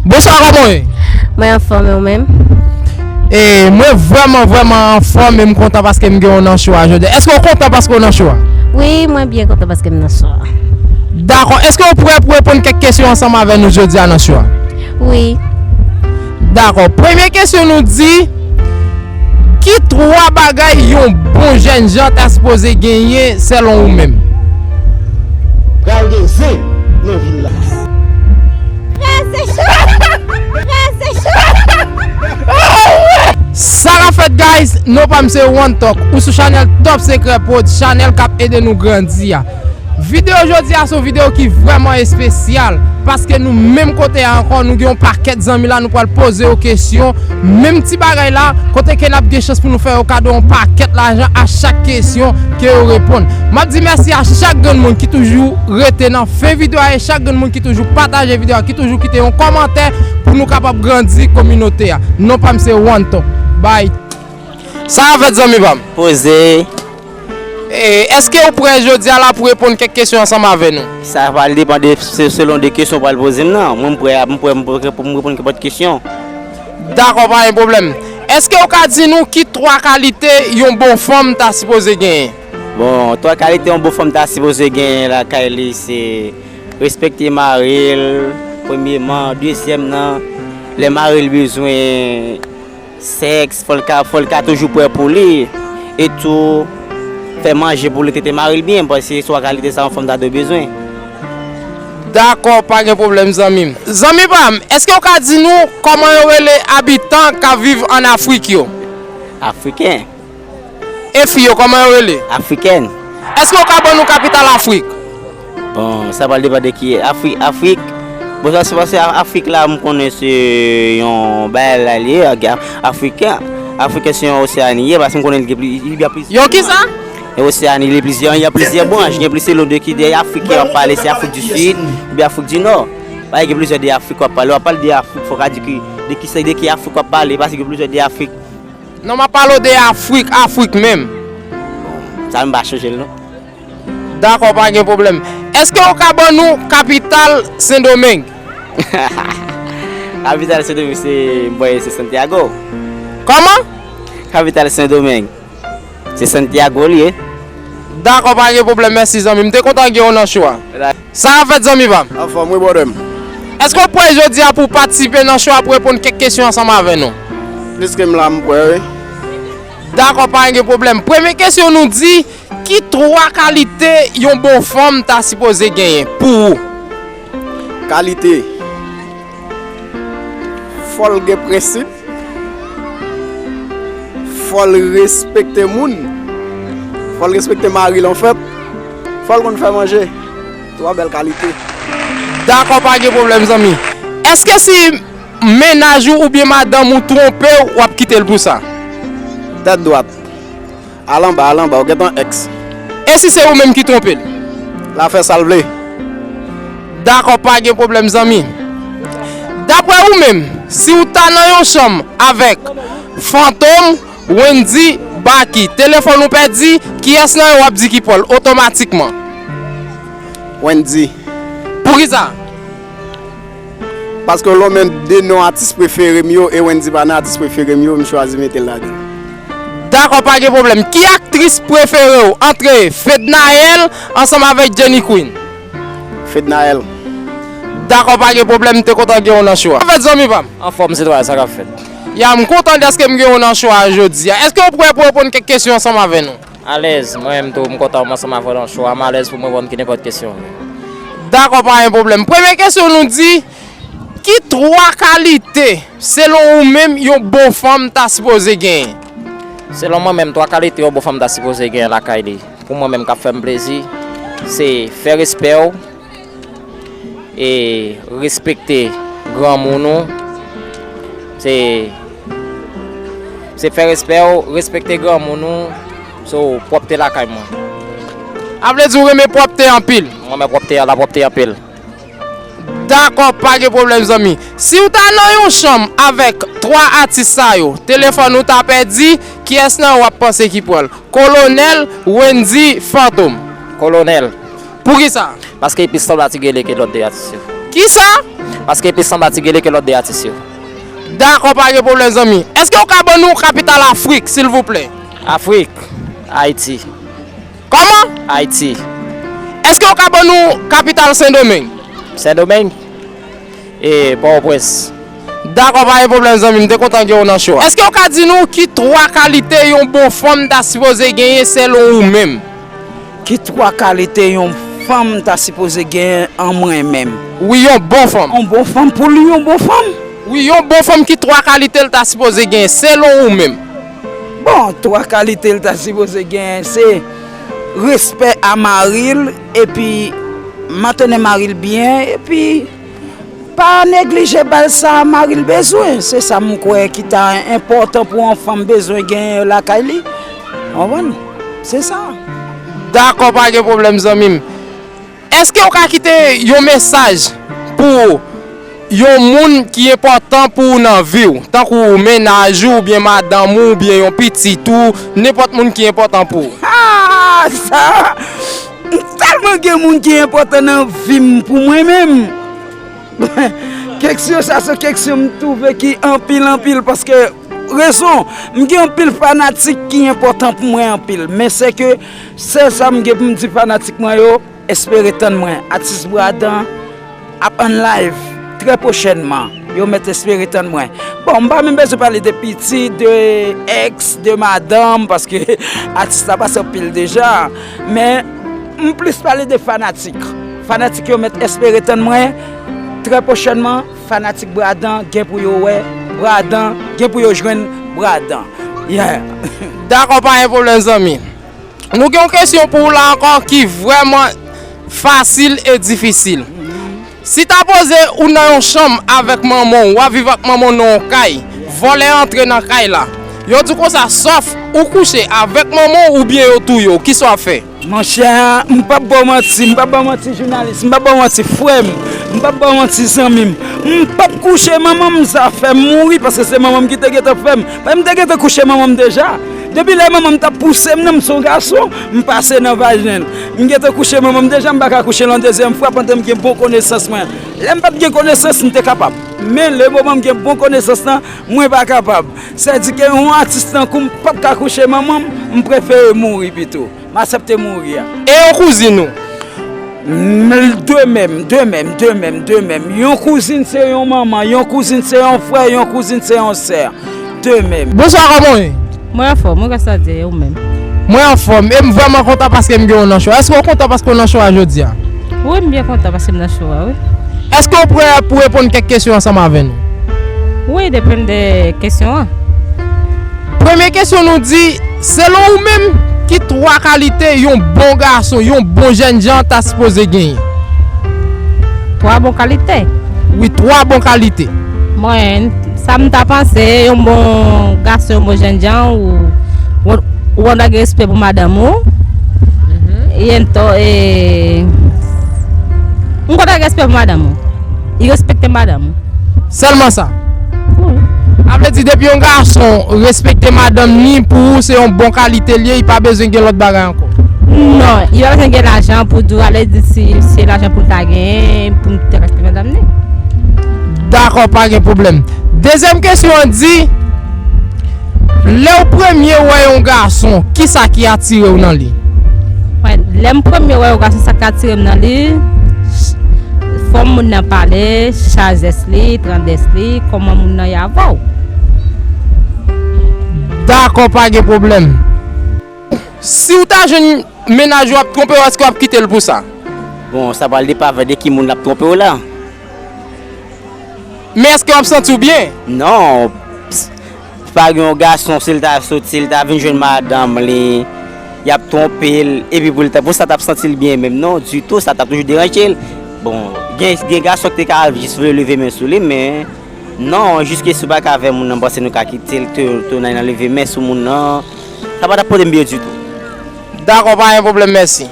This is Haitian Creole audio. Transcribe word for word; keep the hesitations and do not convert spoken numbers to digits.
Bonswa, kòman w ye? Mwen anfòm, e ou menm? E mwen vrèman, vrèman anfòm e m kontan paske m gen w nan show a jodi a. Èske w kontan paske w nan show a? Wi, mwen byen kontan paske m nan show a. Dakò. Èske w prè pou reponn kèk kesyon ansanm avè nou jodi a nan show a? Wi. Dakò. Premye kesyon nou di, ki twa bagay yon bon jènjan ta sipoze genyen selon ou menm? Pral gen zen nan vil la. Frè, se cho! Frè, se cho! Sa k ap fèt, guys? Non pa m se One Talk. Ou sou chanèl Top Secret Prod, chanèl k ap ede nou grandi a. Videyo jodi a se yon videyo ki vrèman espesyal, paske nou menm kote a ankò, nou gen yon pakèt zanmi la, nou pral poze yo kesyon, menm ti bagay la, kote ke n ap gen chans pou nou fè yo kado yon pakèt lajan a chak kesyon ke yo reponn. M ap di mèsi a chak grenn moun ki toujou rete nan fen videyo a e chak grenn moun ki toujou pataje videyo a, ki toujou kite yon kòmantè pou nou kapab grandi kominote a. Non pa m se One Talk. Bye. Sa k ap fèt, zanmi pa m? Poze. E, èske ou prè jodi a la pou reponn kèk kesyon ansanm avè nou? Sa pral depann de, se, selon de kesyon ou pral poze m nan. Mwen, m prè, m prè, m prè pou m reponn kenpòt kesyon. Dakò, pa gen pwoblèm. Èske ou ka di nou ki twa kalite yon bon fanm ta sipoze genyen? Bon, twa kalite yon bon fanm ta sipoze genyen lakay li, se respekte mari l, premyeman, dezyèm nan, lè mari l bezwen sèks, fò l ka, fò l ka toujou prè pou li. E tou, fè manje pou li, trete mari l byen, paske se twa kalite sa yon fanm ta dwe bezwen. Dakò, pa gen pwoblèm, zanmi m. Zanmi pa m, èske w ka di nou kòman yo rele abitan k ap viv ann Afrik yo? Afriken. E fi yo, kòman yo rele? Afrikèn. Èske w ka ban nou kapital Afrik? Bon, sa pral depann de ki Afri-, Afrik. Bon, sa se paske A-, Afrik la, m konnen se yon bagay la li ye, a-, afriken. Afriken se yon oseani ye, paske m konnen li gen pli-, li gen plizyè. Yon kisa? Yon oseani, li plizyè, li gen plizyè branch, gen plis se lo de ki de Afrik w ap pale, se Afrik di Sid, oubyen Afrik di Nò. Paske gen plizyè de Afrik w ap pale, w ap pale de Afrik, fò w ka di ki, de ki, de ki Afrik w ap pale, paske gen plizyè de Afrik. Non, m ap pale w de Afrik, Afrik menm. Sa m pa chonje l non. Dakò, pa gen pwoblèm. Èske w ka ban nou kapital Sendomeng? Kapital Sendomeng se, m kwè se Santiago. Kòman? Kapital Sendomeng. Se Santiago li ye. Dakò, pa gen pwoblèm, mèsi zanmi m. M te kontan gen w nan show a. Sa k ap fèt, zanmi pa m? Anfòm wi, brother m. Èske w prè jodi a pou w patisipe nan show a pou reponn kèk kesyon ansanm avè nou? Pliske m la, m prè wi. Dakò, pa gen pwoblèm. Premye kesyon nou di, ki twa kalite yon bon fanm ta sipoze genyen pou ou? Kalite. Fò l gen prensip. Fò l respekte moun. Fò l respekte mari l, anfèt. Fò l konn fè manje. Twa bèl kalite. Dakò, pa gen pwoblèm, zanmi. Èske si mennaj ou oubyen madanm ou twonpe w, w ap kite l pou sa? Tèt dwat. Al anba, al anba, ou gentan èks. E si se ou menm ki twonpe l? L a fè sa l vle. Dakò, pa gen pwoblèm, zanmi. Daprè ou menm, si w ta nan yon chanm avèk Fantom, Wendy, Baky, telefòn ou pèdi, kiyès nan yo w ap di ki pran l otomatikman? Wendy. Poukisa? Paske w lonmen de non atis prefere m yo, e Wendy pa nan atis prefere m yo, m chwazi mete l ladan l. Dakò, pa gen pwoblèm. Ki aktris prefere w antre Fednaelle ansanm avèk Jenny Queen? Fednaelle. Dakò, pa gen pwoblèm, m te kontan gen w nan show a. Sa fèt, zanmi pa m? Anfòm, sitwayen, sa k ap fèt? Ya, m kontan dèske m gen w nan show a jodi a. Èske w prè pou w reponn kèk kesyon ansanm avè nou? Alèz, mwen menm tou, m kontan ansanm avè w nan show a, m alèz pou m reponn ki nenpòt kesyon. Dakò, pa gen pwoblèm. Premye kesyon nou di, ki twa kalite, selon ou menm, yon bon fanm ta sipoze genyen? Selon mwen menm, twa kalite yon bon fanm ta sipoze genyen lakay li. Pou mwen menm k ap fè m plezi, se fè respè w, e respekte granmoun ou. Se, se fè respè w, respekte granmoun ou. So, pwòpte lakay mwen. A vle di w renmen pwòpte anpil? Mwen renmen pwòpte, lapwòpte anpil. Dakò, pa gen pwoblèm, zanmi. Si w ta nan yon chanm avèk twa atis sa yo, telefòn ou ta pèdi, kiyès nan yo w ap panse ki pran l? Kolonèl, Wendy, Fantom. Kolonèl. Poukisa? Paske li plis sanble a Ti Gele ke lòt de atis yo. Kisa? Paske plis anba Ti Gele ke lòt de atis yo. Dakò, pa gen pwoblèm, zanmi. Èske w ka ban nou kapital Afrik, silvouplè? Afrik, Ayiti. Kòman? Ayiti. Èske w ka ban nou kapital Sendomeng? Sendomeng? E Pòtoprens. Dakò, pa gen pwoblèm, zanmi m, m te kontan gen w nan show a. Èske w ka di nou ki twa kalite yon bon fanm ta sipoze genyen selon ou menm? Ki twa kalite yon fanm ta sipoze genyen an mwen menm? Wi, yon bon fanm. Yon bon fanm, pou li, yon bon fanm? Wi, yon bon fanm, ki twa kalite l ta sipoze genyen selon ou menm? Bon, twa kalite l ta sipoze genyen, se respè a mari l, epi mantennen mari l byen, epi pa neglije ba l sa mari l bezwen. Se sa m kwè ki ta enpòtan pou yon fanm bezwen genyen lakay li. Ou konprann? Se sa. Dakò, pa gen pwoblèm, zanmi m. Èske w ka kite yon mesaj pou yon moun ki enpòtan pou ou nan vi w, tankou mennaj ou, oubyen madanm ou, oubyen yon pitit ou, nenpòt moun ki enpòtan pou ou? Ah, sa, m tèlman gen moun ki enpòtan nan vi m pou mwen menm. Keksyon sa se keksyon m twouve ki anpil, anpil, paske rezon, m gen anpil fanatik ki enpòtan pou mwen anpil. Men se ke sèl sa m gen pou m di fanatik mwen yo, espere tann mwen. Atis Bradan ap an live trè pwochènman. Yo mèt espere tann mwen. Bon, m pa menm bezwen pale de pitit, de èks, de madanm, paske atis la pase anpil deja. Men, m plis pale de fanatik. Fanatik yo mèt espere tann mwen. Trè pwochènman, fanatik Bradan gen pou yo wè Bradan, gen pou yo jwenn Bradan. Yeah. Dakò, pa gen pwoblèm, zanmi. Nou gen yon kesyon pou ou la ankò ki vrèman fasil e difisil. Si ta poze ou nan yon chanm avèk manman w, w ap viv ak manman w nan yon kay, vòlè antre nan kay la. Yo di w konsa, sòf ou kouche avèk manman w oubyen yo touye w, kisa w ap fè? Monchè, m p ap ba w manti, m p ap ba w manti jounalis, m p ap ba w manti frè m, m p ap ba w manti zanmi m. M p ap kouche manman m, sa fè m mouri, paske se manman m ki te gentan fè m. Paske m te gentan kouche manman m deja. Depi lè manman m t ap pouse m nan, m se yon gason, m pase nan vajen l. M gentan kouche manman m deja, m pa ka kouche l yon dezyèm fwa pandan m gen bon konesans mwen. Lè m pa t gen konesans, m te kapab. Men lemoman m gen bon konesans lan, mwen pa kapab. Sèdike yon atis tankou m p ap ka kouche manman m, m prefere mouri pito. M aksepte mouri a. E yon kouzin ou? M, de menm, de menm, de menm, de menm. Yon kouzin se yon manman, yon kouzin se yon frè, yon kouzin se yon sè. De menm. Bonswa, kòman w ye? Mwen anfòm, wi, grasadi, e ou menm? Mwen anfòm, e m vrèman kontan paske m gen w nan show a. Èske w kontan paske w nan show a jodi a? Wi, m byen kontan paske m nan show a, wi. Èske w prè pou reponn kèk kesyon ansanm avè nou? Wi, depann de kesyon an. Premye kesyon nou di, selon ou menm, ki twa kalite yon bon gason, yon bon jènjan ta sipoze genyen? Twa bon kalite? Wi, twa bon kalite. Mwen, sa m ta panse, yon bon gason, yon bon jènjan, ou, ou, ou konn gen respè pou madanm ou. Mhm. E ento, e, ou konn gen respè pou madanm ou. Li respekte madanm ou. Sèlman sa? Wi. Sa vle di, depi yon gason respekte madanm ni, pou ou se yon bon kalite l ye, li pa bezwen gen lòt bagay ankò? Non, li pa bezwen gen lajan pou di w, ale di si se lajan pou l ta genyen, pou l te respekte madanm ni. Dakò, pa gen pwoblèm. Dezyèm kesyon an di, lè w premye wè yon gason, kisa ki atire w nan li? Mwen, lè m premye wè yon gason, sa k atire m nan li, fòm moun nan pale, sajès li, grandès li, kòman moun nan ye avè w. Dakò, pa gen pwoblèm. Si w ta jwenn mennaj ou ap twonpe w, èske w ap kite l pou sa? Bon, sa pral depann de ki moun l ap twonpe w la. Men èske w ap santi w byen? Non. Pa gen yon gason, si l ta soti, si l ta vin jwenn madanm li, y ap twonpe l, epi pou l ta, pou sa t ap santi l byen menm, non, ditou, sa t ap toujou deranje l. Bon, gen, gen gason ki te ka jis vle leve men sou li, men non, jiske si w pa ka avè moun nan, m panse nou ka kite l, tou, tou nan, nan leve men sou moun nan, sa pa t ap pote m byen ditou. Dakò, pa gen pwoblèm, mèsi.